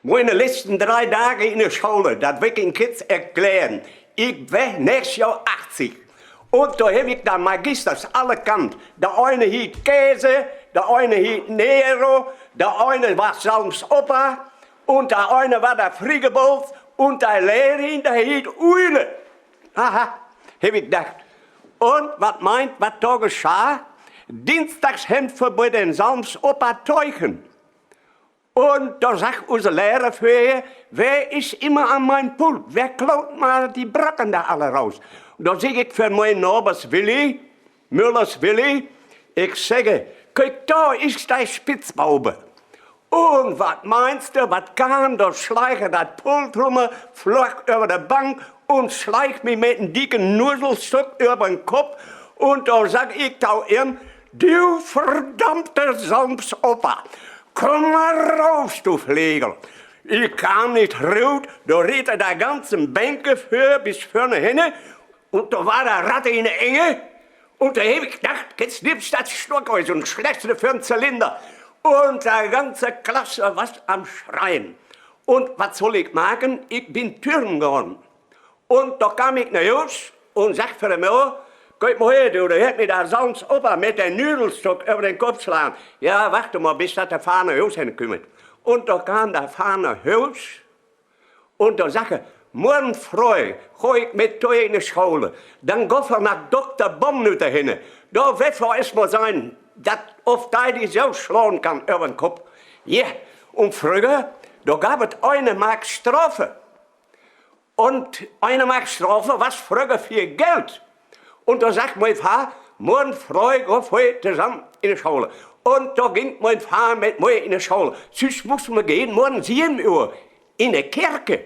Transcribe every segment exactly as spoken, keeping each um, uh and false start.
Miene letzten dree Dage in de Schole, dat will ik Ihnen kort erklären. Ik weer nächst Johr achtzig. Un dor heff ik de Magisters alle kannt. De ene hiet Käse, de ene hiet Nero, de ene was Salms Opa, un de ene was de Friggebolt, un de Lehrerin, de hiet Uile. Aha, heff ik dacht. Un wat meint, wat dor geschah? Diensdags hebbt wi bi den Salms Opa Teuchen. Un dor sagg use Lehrer vörher: Wer is immer an mien Pult? Wer klaut mal de Brocken dor alle raus? Dor segg ik vör mien Nabers Willi, Müllers Willi, ik segge: Kiek, dor is de Spitzbube. Un wat meinst du, wat kam? Dor sleig he dat Pult rünner, floog över de Bank un sleig mi mit en dicken Nuselstock över den Kopp. Un dor sagg ik to em: Du verdammte Salmsopa, komm mal raus, du Flegel! Ik kam nich rut, dor reet he de ganzen Bänke vör bis vörne hen, un dor weer de Ratte in de Enge. Un dor heff ik dacht, jetzt nimmst dat Stock ut un sleggst de vör'n Zylinder. Un de ganze Klasse was an Schreien. Un wat sull ik maken? Ik bün türen gahn. Un dor kam ik na Huus un sagg vör de Moder: Kiek mal her, du, dor hett mi de Salmsopa mit den Nuselstock över den Kopp slaan. Ja, wacht mal, bis dat de Vader na Huus hen kümmt. Un dor kam de Vader na Huus. Un dor sagg he: Morgen fröh gah ik mit di in de Schole. Denn gaht wi na Dokter Bommnütter hen. Dor warrt wi eerst mal sehn, dat, of de di so slaan kann över den Kopp. Ja, un fröher, dor gaff et eene Mark Strafe. Un eene Mark Strafe was fröher veel Geld. Un dor sagg mien Vader: Morgen fröh gah wi tosamen in de Schole. Un dor güng mien Vader mit mi in de Schole. Süss mussen wi jeden Morgen sieben Uhr in de Kirke.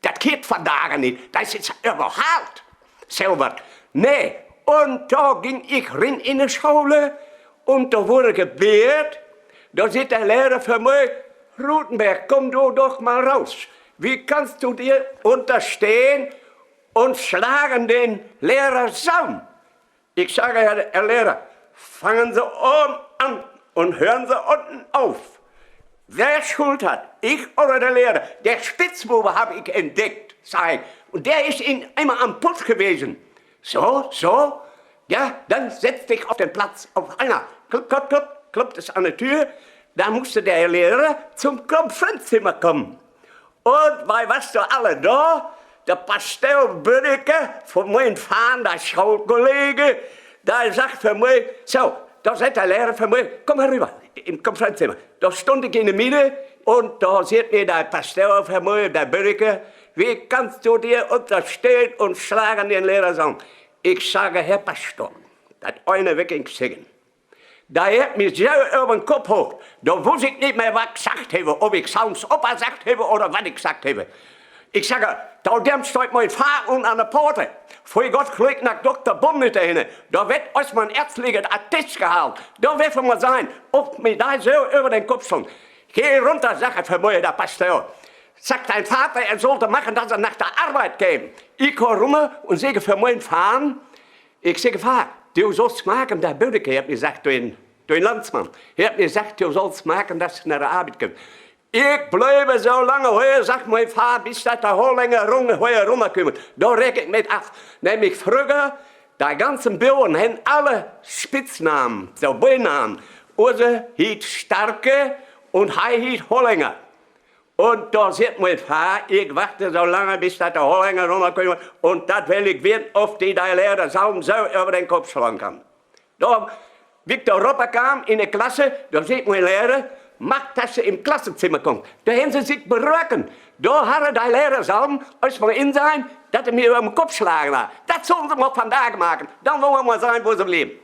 Dat gifft dat vandage nich. Dat is överhoolt, so wat. Nee, un dor güng ik rin in de Schole un dor wurr ik gebeert. Dor seggt de Lehrer vör mi: Rutenberg, komm du doch mal raus. Wie kannst du dir unterstehen und schlagen den Lehrer Salm? Ik sagg: Herr, Herr Lehrer, fangen Sie oben an und hören Sie unten auf. Wer Schuld hat, ich oder der Lehrer? Der Spitzbube hab ich entdeckt, sag ik. Und der ist Ihnen immer am Pult gewesen. So, so? Ja, dann setz dich auf den Platz. Auf einmal, kloppt, kloppt, kloppt, kloppt es an de Tür. Da musste der Lehrer zum Konferenzzimmer kommen. Un wi was dor alle dor. De Pastor Bürke, vun mien Vader, de Schoolkollege, de sagg vör mi, so, dor seggt de Lehrer vör mi: Komm mal röver in Konferenzzimmer. Dor stund ik in de Midde un dor seggt mi de Pastor vör mi, de Bürke: Wie kannst du dir unterstehen und schlagen den Lehrer Salm? Ik sagg: Herr Pastor, dat ene will ik seggen. De hett mi so över den Kopp haut, dor wuss ik nich mehr, wat ik seggt heff, of ik Salms Opa seggt heff oder wat ik seggt heff. Ik sagg: To dem steiht mien Vader an de Poort. Vör Gott, gliek na Dokter Bommnütter hen. Dor ward eerst mal en ärztlichen Attest gehaalt. Dor warrt wi mal sehn, of mi de so över den Kopp stunn. Geh runter, sagg he vör mi, de Pastor. Sag deinem Vater, er sollte machen, dass er nach der Arbeit käme. Ik gah rünner un segg vör mien Vader, ik segg: Vader, du sollst maken, de Bürke hett mi seggt, dien, dien Landsmann, hett mi seggt, du sollst maken, dass er nach der Arbeit käme. Ik bleve so lange hier, sagg mien Vader, bis dat de Hollänger run-, hier runnerkümmt. Dor reek ik mit af. Nämlich fröher, de ganzen Buren harrn alle Spitznamen, so Binamen. Use hiet Starke un hei hiet Hollänger. Un dor seggt mien Vader: Ik wachte so lange, bis dat de Hollänger runnerkümmt, un dat will ik weten, of de, de Lehrer Salm so över den Kopp slaan kann. Dor, wie ik dor röver kaam in de Klasse, dor seggt mien Lehrer: Maakt, dass Se im Klassenzimmer kommt. Dor harrn se sik beroken. Dor harr de Lehrer Salm eerst mal insehn, dat he mi över den Kopp slagen harr. Dat sullen se mal vandage maken. Denn wullen wi mal sehn, wo se bleven.